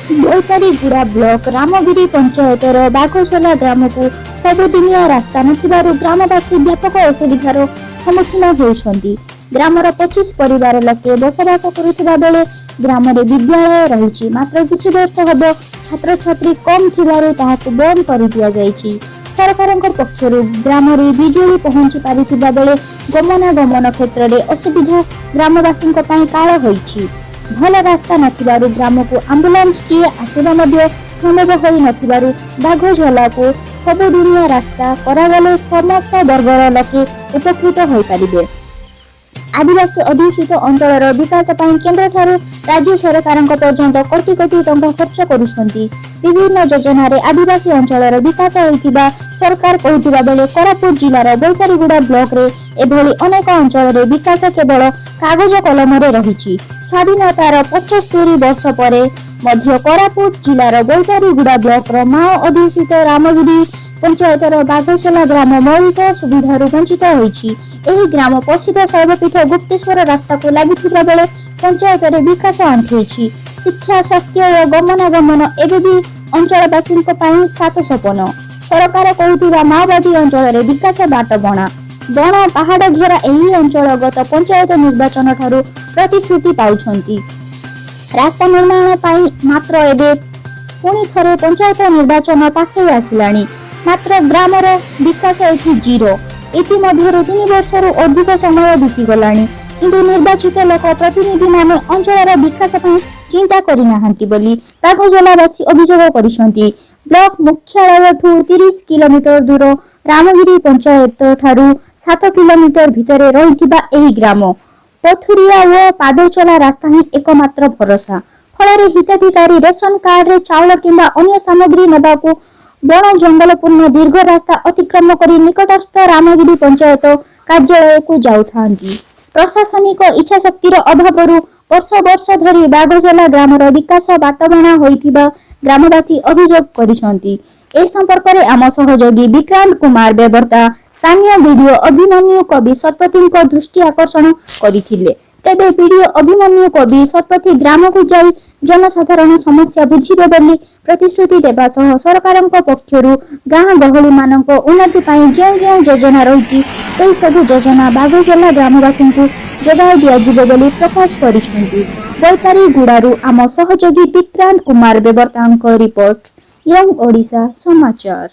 ବୈପାରିଗୁଡ଼ା block Ramgiri ପଞ୍ଚାୟତର ବାଘଝୋଲା ଗ୍ରାମକୁ ସବୁଦିନିଆ ରାସ୍ତା ନଥିବାରୁ ଗ୍ରାମବାସୀ ବ୍ୟାପକ ଅସୁବିଧାର ସମ୍ମୁଖୀନ ହେଉଛନ୍ତି। ଗ୍ରାମର 25 ପରିବାର ଲୋକେ ବସବାସ କରୁଥିବା ବେଳେ ଗ୍ରାମରେ ବିଦ୍ୟାଳୟ ରହିଛି। ମାତ୍ର କିଛି ବର୍ଷ ହେବ ଛାତ୍ରଛାତ୍ରୀ କମ୍ ଥିବାରୁ ତାହାକୁ ବନ୍ଦ କରିଦିଆଯାଇଛି। ସରକାରଙ୍କ ପକ୍ଷରୁ ଗ୍ରାମରେ ବିଜୁଳି ପହଞ୍ଚି ପାରିଥିବା ବେଳେ ଗମନାଗମନ କ୍ଷେତ୍ରରେ ଅସୁବିଧା ଗ୍ରାମବାସୀଙ୍କ ପାଇଁ କାଳ ହୋଇଛି। ଭଲ ରାସ୍ତା ନଥିବାରୁ ଗ୍ରାମକୁ ଆମ୍ବୁଲାନ୍ସଟିଏ ଆସିବା ମଧ୍ୟ ସମ୍ଭବ ହୋଇ ନଥିବାରୁ ବାଘଝୋଲାକୁ ସବୁଦିନିଆ ରାସ୍ତା କରାଗଲେ ସମସ୍ତ ବର୍ଗର ଲୋକେ ଉପକୃତ ହୋଇପାରିବେ। ଆଦିବାସୀ ଅଧ୍ୟୁଷିତ ଅଞ୍ଚଳର ବିକାଶ ପାଇଁ କେନ୍ଦ୍ରଠାରୁ ରାଜ୍ୟ ସରକାରଙ୍କ ପର୍ଯ୍ୟନ୍ତ କୋଟି କୋଟି ଟଙ୍କା ଖର୍ଚ୍ଚ କରୁଛନ୍ତି। ବିଭିନ୍ନ ଯୋଜନାରେ ଆଦିବାସୀ ଅଞ୍ଚଳର ବିକାଶ ହୋଇଥିବା ସରକାର କହୁଥିବା ବେଳେ କୋରାପୁଟ ଜିଲ୍ଲାର ବୈପାରିଗୁଡ଼ା ବ୍ଲକରେ ଏଭଳି ଅନେକ ଅଞ୍ଚଳରେ ବିକାଶ କେବଳ କାଗଜ କଲମରେ ରହିଛି। ସ୍ୱାଧୀନତାର 75 ବର୍ଷ ପରେ ମଧ୍ୟ କୋରାପୁଟ ଜିଲ୍ଲାର ବୈପାରିଗୁଡ଼ା ବ୍ଲକର ମାଓ ଅଧ୍ୟୁଷିତ ରାମଗିରି ପଞ୍ଚାୟତର ବାଘସୋଲା ଗ୍ରାମ ମୌଳିକ ସୁବିଧାରୁ ବଞ୍ଚିତ ହୋଇଛି। ଏହି ଗ୍ରାମ ପ୍ରସିଦ୍ଧ ଶୈବପୀଠ ଗୁପ୍ତେଶ୍ୱର ରାସ୍ତାକୁ ଲାଗିଥିବା ବେଳେ ପଞ୍ଚାୟତରେ ବିକାଶ ଆଣ୍ଠେଇଛି। ଶିକ୍ଷା, ସ୍ୱାସ୍ଥ୍ୟ ଓ ଗମନାଗମନ ଏବେ ବି ଅଞ୍ଚଳବାସୀଙ୍କ ପାଇଁ ସାତ ସପନ। ସରକାର କହୁଥିବା ମାଓବାଦୀ ଅଞ୍ଚଳରେ ବିକାଶ ବାଟବଣା। ବଣ ପାହାଡ଼ ଘେରା ଏହି ଅଞ୍ଚଳ ଗତ ପଞ୍ଚାୟତ ନିର୍ବାଚନ ଠାରୁ ପ୍ରତିଶ୍ରୁତି ପାଉଛନ୍ତି ରାସ୍ତା ନିର୍ମାଣ ପାଇଁ। ମାତ୍ର ଏବେ ପୁଣି ଥରେ ପଞ୍ଚାୟତ ନିର୍ବାଚନ ପାଖେଇ ଆସିଲାଣି, ମାତ୍ର ଗ୍ରାମର ବିକାଶ ଏଠି ଜିରୋ। ଇତିମଧ୍ୟରେ 3 ବର୍ଷରୁ ଅଧିକ ସମୟ ବିତିଗଲାଣି, କିନ୍ତୁ ନିର୍ବାଚିତ ଲୋକ ପ୍ରତିନିଧିମାନେ ଅଞ୍ଚଳର ବିକାଶ ପାଇଁ ଚିନ୍ତା କରିନାହାନ୍ତି ବୋଲି ବାଘଝୋଲାବାସୀ ଅଭିଯୋଗ କରିଛନ୍ତି। ବ୍ଲକ ମୁଖ୍ୟାଳୟଠୁ 30 କିଲୋମିଟର ଦୂର ରାମଗିରି ପଞ୍ଚାୟତ ଠାରୁ 7 କିଲୋମିଟର ଭିତରେ ରହିଥିବା ଏହି ଗ୍ରାମ ପଥୁରିଆ ଓ ପାଦଚଲା ରାସ୍ତା ହିଁ ଏକମାତ୍ର ଭରସା। ଫଳରେ ହିତାଧିକାରୀ ରେସନ କାର୍ଡରେ ଚାଉଳ କିମ୍ବା ଅନ୍ୟ ସାମଗ୍ରୀ ନେବାକୁ ବଣ ଜଙ୍ଗଲପୂର୍ଣ୍ଣ ଦୀର୍ଘ ରାସ୍ତା ଅତିକ୍ରମ କରି ନିକଟସ୍ଥ ରାମଗିରି ପଞ୍ଚାୟତ କାର୍ଯ୍ୟାଳୟକୁ ଯାଉଥାନ୍ତି। ପ୍ରଶାସନିକ ଇଚ୍ଛାଶକ୍ତିର ଅଭାବରୁ ବର୍ଷ ବର୍ଷ ଧରି ବାଘଝୋଲା ଗ୍ରାମର ବିକାଶ ବାଟବଣା ହୋଇଥିବା ଗ୍ରାମବାସୀ ଅଭିଯୋଗ କରିଛନ୍ତି। ଏ ସମ୍ପର୍କରେ ଆମ ସହଯୋଗୀ ବିକ୍ରାନ୍ତ କୁମାର ବେବର୍ତ୍ତା ସ୍ଥାନୀୟ ବିଡିଓ ଅଭିମନ୍ୟୁ କବି ଶତପଥୀଙ୍କ ଦୃଷ୍ଟି ଆକର୍ଷଣ କରିଥିଲେ। ତେବେ ବିଡିଓ ଅଭିମନ୍ୟୁ କବି ଶତପଥୀ ଗ୍ରାମକୁ ଯାଇ ଜନସାଧାରଣ ସମସ୍ୟା ବୁଝିବେ ବୋଲି ପ୍ରତିଶ୍ରୁତି ଦେବା ସହ ସରକାରଙ୍କ ପକ୍ଷରୁ ଗାଁ ଗହଳିମାନଙ୍କ ଉନ୍ନତି ପାଇଁ ଯେଉଁ ଯେଉଁ ଯୋଜନା ରହିଛି, ସେହି ସବୁ ଯୋଜନା ବାଘଝୋଲା ଗ୍ରାମବାସୀଙ୍କୁ ଯୋଗାଇ ଦିଆଯିବ ବୋଲି ପ୍ରକାଶ କରିଛନ୍ତି। ବୈପାରିଗୁଡ଼ାରୁ ଆମ ସହଯୋଗୀ ବିକ୍ରାନ୍ତ କୁମାର ବେବର୍ତ୍ତାଙ୍କ ରିପୋର୍ଟ, ୟଙ୍ଗ ଓଡ଼ିଶା ସମାଚାର।